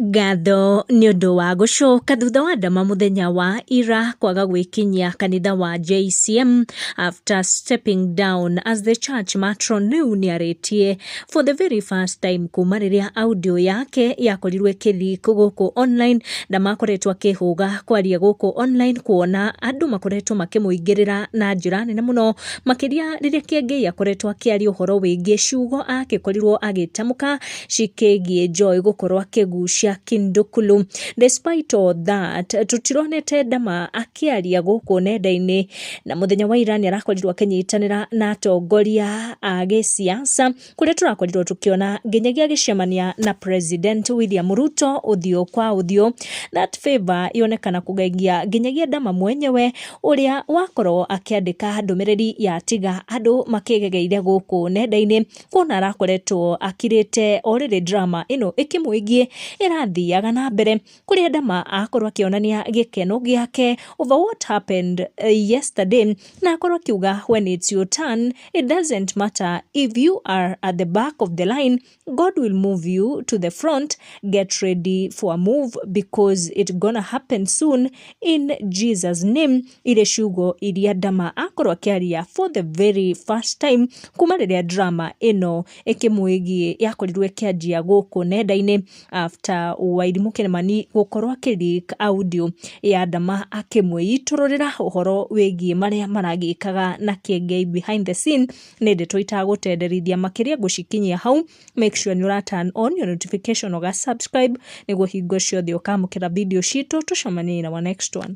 Ngatho nĩ ũndũ wa gũcoka thutha wa Ndama mũthenya wa ira kwaga gwĩkinyia kanitha wa JCM after stepping down as the church matron. Rĩu nĩarĩtie for the very first time kuma rĩrĩa audio yake yakorirwo ĩkĩ-leak gũkũ online. Ndama akoretwo akĩhũga kwaria gũkũ online kuona andũ makoretwo makĩmũingĩrĩra na njĩra nene mũno, makĩria rĩrĩa Kĩengei akoretwo akĩaria ũhoro wĩgiĩ ciugo akĩkorirwo agĩtamũka cikĩgiĩ Joy gũkorwo akĩgucia Kindukulu. Despite all that, tũtironete Ndama akĩaria gũkũ nenda-inĩ, na mũthenya wa ira nĩ arakorirwo akĩnyitanĩra na atongoria a gĩsiasa kũrĩa tũrakorirwo tũkĩona nginyagia agĩcemania na President William Ruto ũthiũ kwa ũthiũ. That favor yonekana kũgegia nginyagia Ndama mwenyewe, ũrĩa wakorwo akĩandĩka ndũmĩrĩri ya tiga andũ makĩgegeire gũkũ nenda-inĩ, kuona arakoretwo akirĩte o rĩrĩ drama ĩno ĩkĩmwĩgiĩ ĩrathiaga na mbere, kũrĩa Ndama akorwo akĩonania gĩkeno gĩake over what happened yesterday, na akorwo akiuga, "When it's your turn, it doesn't matter if you are at the back of the line, God will move you to the front. Get ready for a move because it gonna happen soon in Jesus' name." Irĩ ciugo iria Ndama akorwo akĩaria for the very first time kuma rĩrĩa drama ĩno ĩkĩmwĩgiĩ yakorirwo ĩkĩanjia gũkũ nenda-inĩ after Wairimũ Kĩmani gũkorwo akĩ-leak audio ya Ndama akĩmwĩitũrũrĩra ũhoro wĩgiĩ marĩa maragĩkaga na Kĩengei behind the scene. Nĩ ndeto itagũtenderithia makĩria, ngũcikinyia hau. Make sure nĩ ũra turn on your notification, ũga subscribe nĩguo hingo ciothe ũkamũkĩra video citũ. Tũcemanie in our next one.